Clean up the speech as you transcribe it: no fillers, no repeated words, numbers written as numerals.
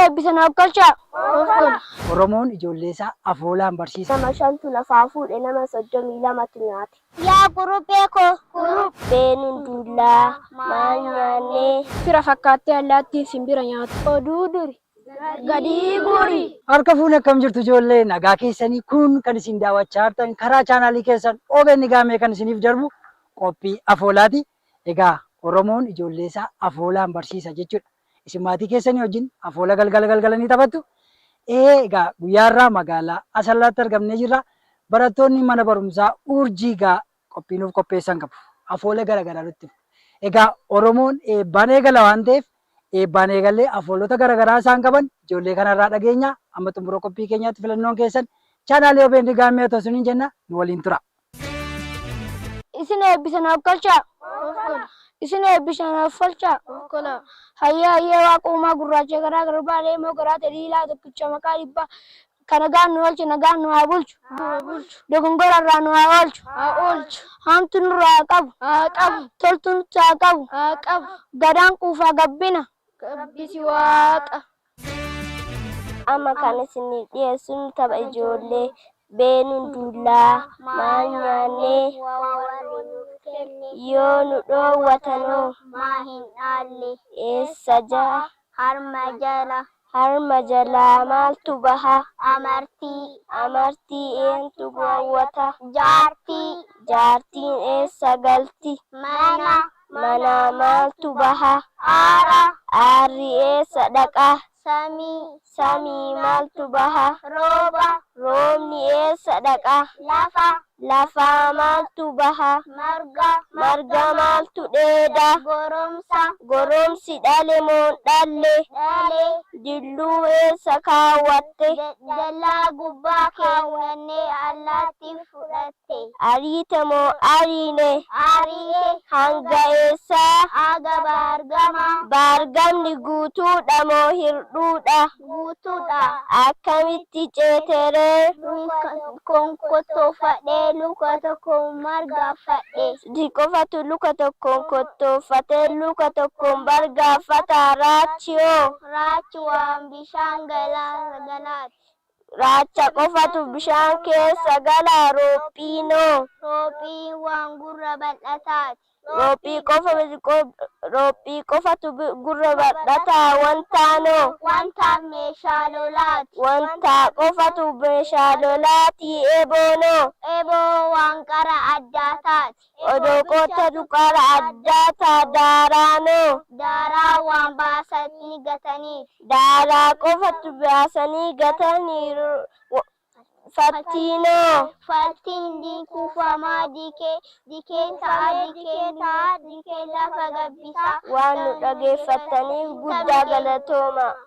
Eebbisa naaf galchaa. Oromoon ijoollee isaa afoolaan barsiisa. Nama shantu lafaa fuudhe, nama 32tu nyaate. Yaa kuruphee koo. Beenuun duullaa maal nyaannee? Fira fakkaattee allaattiin simbira nyaatu. Oduu duri gadii guuri. Harka fuune, akkam jirtu ijoollee? Nagaa keessanii? Kun kan isin daawwachaa jirtan karaa chaanaalii keessan OBN Gaamee kan isiniif darbu qophii afoolaati. Egaa Oromoon ijoollee isaa afoolaan barsiisa jechuudha. Isin maatii keessanii wajjin afoola galgala galgala ni taphattu. Egaa guyyaa irraa magaalaa Asallaatti argamnee jirra. Barattoonni mana barumsaa Urjii gaa qophii nuuf qopheessan qabu. Afoola garaagaraa nutti himu. Egaa Oromoon eebbaan eegala waan ta'eef, eebbaan eegallee afoolota garaagaraa isaan qaban ijoollee kanarraa dhageenya. Amma xumura qophii keenyaatti filannoon keessan chaanaalii OBN Gaammee otoo isiniin jenna, nu waliin tura. Isin eebbisa naaf galchaa. Isin eebbisa naaf galchaa. Hayyee hayyee, waaqa uumaa gurraacha garaa garbaa, leemoo garaa taliilaa, tokkicha maqaa dhibbaa, kan nagaan nu oolche nagaan nu haa bulchu. Dogongora irraa nu haa oolchu. Hamtu nurraa haa qabu. Toltu nutti haa qabu. Gadaan quufaa gabbina. Gabbisi waaqa. Amma kan isiniif dhiyeessinu tapha ijoollee. Beenuun duullaa maal nyaannee? Yoo nu dhoowwatanoo? Maa hin dhaalle? Eessa jaha? Harma jala. Harma jalaa maaltu baha? Amartii. Amartii eentu gowwata? Jaartii. Jaartiin eessa galti? Mana. Manaa maaltu baha? Aara. Aarri eessa dhaqa? Samii. Samii maaltu baha? Rooba. Roobni eessa dhaqa? Lafa. Lafaa maaltu baha? Marga. Marga maaltu dheeda? Goromsa. Goromsi dhale moo hin dhalle? Dhale. Dilluu eessa kaawwatte? Dallaa gubbaa keewwannee allaattiin fudhatte. Ariite moo ariine? Ariite. Hanga eessaa? Aga baargama. Baargamni guutuudha moo hirdhuudha? Guutuudha. Akkamitti ceeteree? Luka tokkoon kottoofadhee, luka tokkoon margaafadhe. Si qofatu luka tokkoon kottooffatee luka tokkoon bargaaffataa. Raachiyoo? Raachi waan bishaan galaati. Raacha qofatu bishaan keessa galaa. Roophiinoo? Roophiin waan gurra bal'ataati. Roophii qofatu gurra bal'ataa. Wantaanoo? Wantaan meeshaa lolaati. Wantaa qofatu meeshaa lolaatii. Eboonoo? Eboo waan qara addaa taati. Odoo qottatu qara addaa taa. Daaraanoo? Daaraa waan baasanii gataniiti. Daaraa qofatu baasanii gatanii. Fattiinoo? Faltiin kuufamaa dikee dikee ta'a, dikee ta'a, dikee lafa gabbisa. Waan nu dhageeffattaniif guddaa galatooma.